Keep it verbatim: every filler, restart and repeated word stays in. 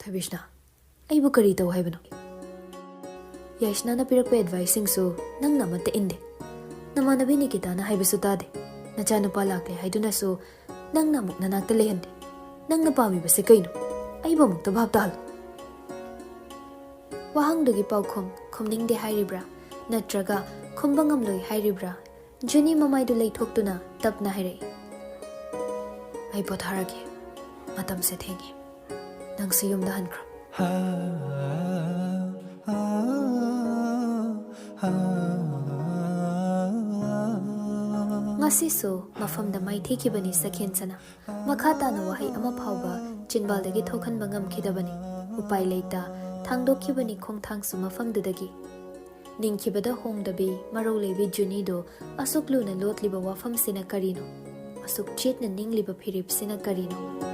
ꯊꯣꯏꯕꯤꯁꯅꯥ, ꯑꯩꯕꯨ ꯀꯔꯤ ꯇꯧ ꯍꯥꯏꯕꯅꯣ? ꯌꯥꯏꯁꯅꯥꯅ ꯄꯤꯔꯛꯄ ꯑꯦꯗꯚꯥꯏꯁꯁꯤꯡꯁꯨ ꯅꯪꯅ ꯑꯃꯠꯇ ꯏꯟꯗꯦ꯫ ꯅꯃꯥꯟꯅꯕꯤ ꯅꯤꯀꯤꯇꯥꯅ ꯍꯥꯏꯕꯁꯨ ꯇꯥꯗꯦ꯫ ꯅꯆꯥꯅꯨꯄꯥ ꯂꯥꯛꯂꯦ ꯍꯥꯏꯗꯨꯅꯁꯨ ꯅꯪꯅ ꯑꯃꯨꯛ ꯅꯅꯥꯛꯇ ꯂꯩꯍꯟꯗꯦ꯫ ꯅꯪꯅ ꯄꯥꯝꯃꯤꯕꯁꯦ ꯀꯩꯅꯣ? ꯑꯩꯕꯨ ꯑꯃꯨꯛꯇ ꯚꯥꯞ ꯇꯥꯍꯜꯂꯨ꯫ ꯋꯥꯍꯪꯗꯨꯒꯤ ꯄꯥꯎꯈꯨꯝ ꯈꯨꯝꯅꯤꯡꯗꯦ ꯍꯥꯏꯔꯤꯕ꯭ꯔꯥ, ꯅꯠꯇ꯭ꯔꯒ ꯈꯨꯝꯕ ꯉꯝꯂꯣꯏ ꯍꯥꯏꯔꯤꯕ꯭ꯔꯥ? ꯖꯨꯅꯤ ꯃꯃꯥꯏꯗꯨ ꯂꯩꯊꯣꯛꯇꯨꯅ ꯇꯞꯅ ꯍꯥꯏꯔꯛꯏ, "ꯑꯩ ꯄꯣꯊꯥꯔꯒꯦ꯫ ꯃꯇꯝꯁꯦ ꯊꯦꯡꯉꯦ꯫ ꯅꯪꯁꯨ ꯌꯨꯝꯗ ꯍꯟꯈ꯭ꯔꯣ꯫" ꯉꯁꯤꯁꯨ ꯃꯐꯝꯗ ꯃꯥꯏꯊꯤꯈꯤꯕꯅꯤ ꯁꯈꯦꯟꯁꯅ꯫ ꯃꯈꯥ ꯇꯥꯅ ꯋꯥꯍꯩ ꯑꯃ ꯐꯥꯎꯕ ꯆꯤꯟꯕꯥꯜꯗꯒꯤ ꯊꯣꯛꯍꯟꯕ ꯉꯝꯈꯤꯗꯕꯅꯤ꯫ ꯎꯄꯥꯏ ꯂꯩꯇ ꯊꯥꯡꯗꯣꯛꯈꯤꯕꯅꯤ ꯈꯣꯡꯊꯥꯡꯁꯨ ꯃꯐꯝꯗꯨꯗꯒꯤ꯫ ꯅꯤꯡꯈꯤꯕꯗ ꯍꯣꯡꯗꯕꯤ ꯃꯔꯧ ꯂꯩꯕꯤ ꯖꯨꯅꯤꯗꯣ ꯑꯁꯨꯛ ꯂꯨꯅ ꯂꯣꯠꯂꯤꯕ ꯋꯥꯐꯝꯁꯤꯅ ꯀꯔꯤꯅꯣ? ꯑꯁꯨꯛ ꯆꯦꯠꯅ ꯅꯤꯡꯂꯤꯕ ꯐꯤꯔꯦꯞꯁꯤꯅ ꯀꯔꯤꯅꯣ?